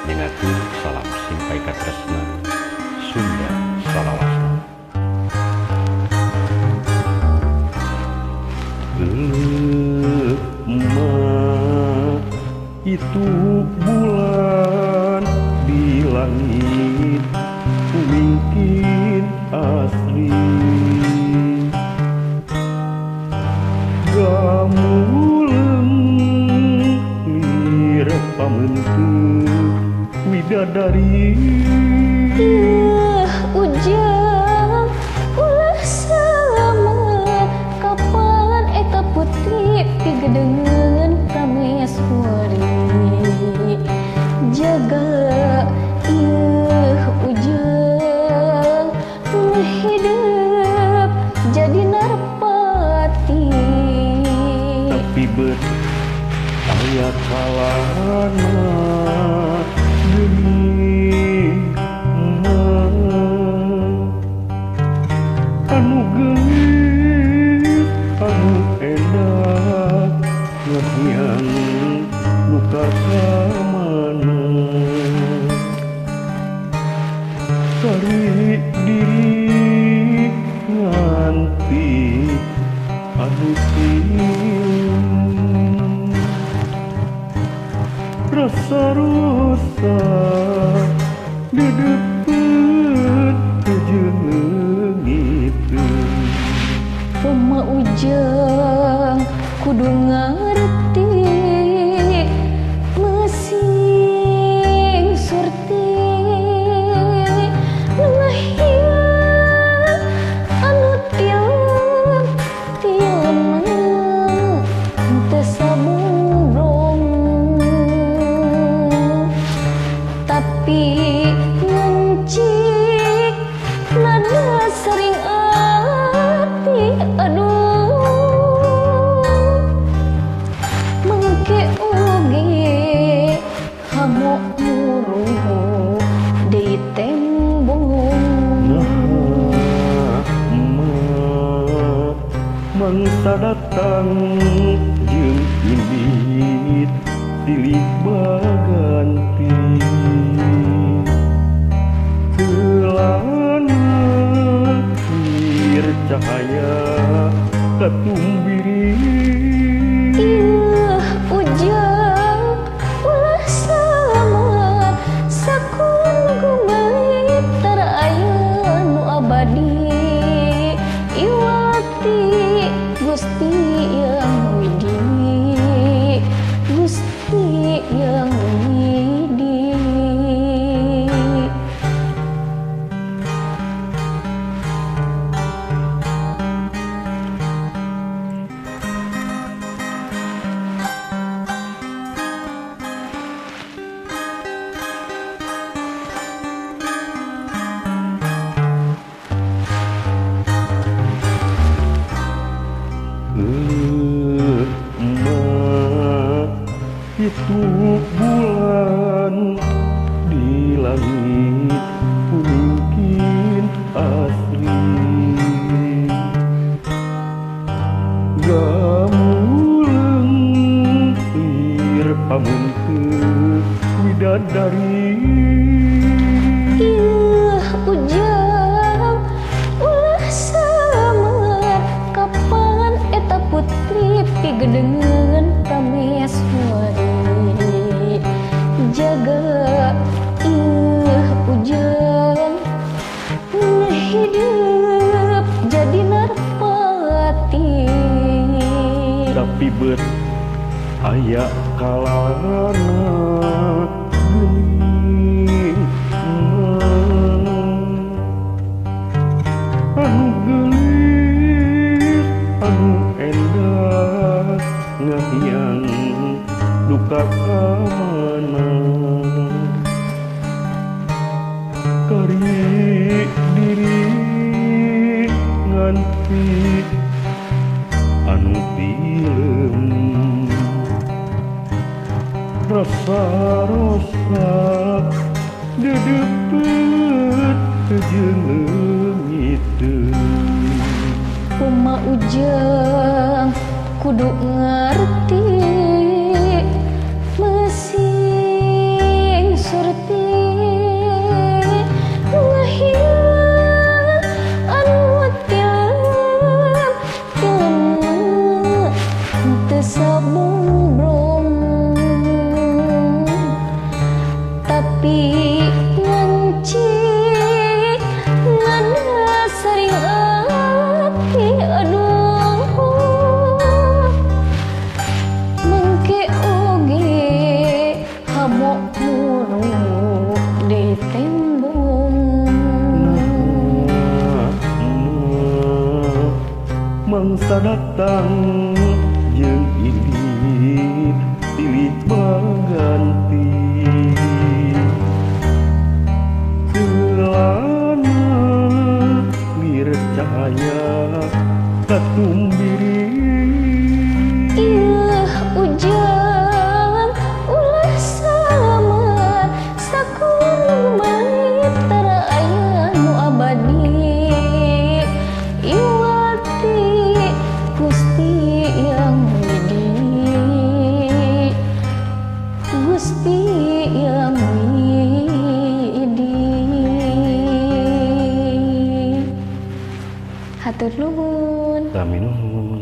Dengarkeun salam simpai katresna Sunda salawasna. Emak itu bulan di langit mungkin asli gamuleung lir pamenteuk widadari. Ujang ulah sama kapan eta putri pigedengeun prameswari jaga ieu ujang hidup jadi narpati. Tapi bet aya kalana geuning anu geulis anu enak ngahiang nu ka mana kari diri nganti anu tilem rasa rosa dedepeut jeung leungiteun. Pema ujang kudu ngarti mesing surti ngahiang anu tilem tilem teu saburong tapi ngancik nada sering ati aduh mengke oge hamo muru deui tembong. Nah mangsa datang jeung indit silih baganti celana lir cahaya katumbiri. Ieu ujang ulah sama sakun gumelit tara aya nu abadi iwati Gusti yang widi Gusti yang widi. Emak itu bulan di langit mungkin asli gamuleung lir pamenteuk widadari. Ieu ujang ulah sama kapan eta putri pigedengeun prameswari jaga ieu ujang hidup jadi narpati. Tapi bet aya kalana geuning anu geulis anu endah ngahiang duka kamana kari diri nganti anu tilem rasa rosa dedepeut jeung leungiteun. Pema ujang kudu ngarti mesing surti. Tapi nganci ngana sering ati aduh mengke oge hamok muruk di tembong. Nah, mangsa datang jeung ilih silih berganti celana lir cahaya katumbiri. Ieu ujang ulah samar sakurang menit tara aya nu abadi iwati Gusti yang Widi, Gusti yang Widi. Hatur nuhun. Sami nuhun.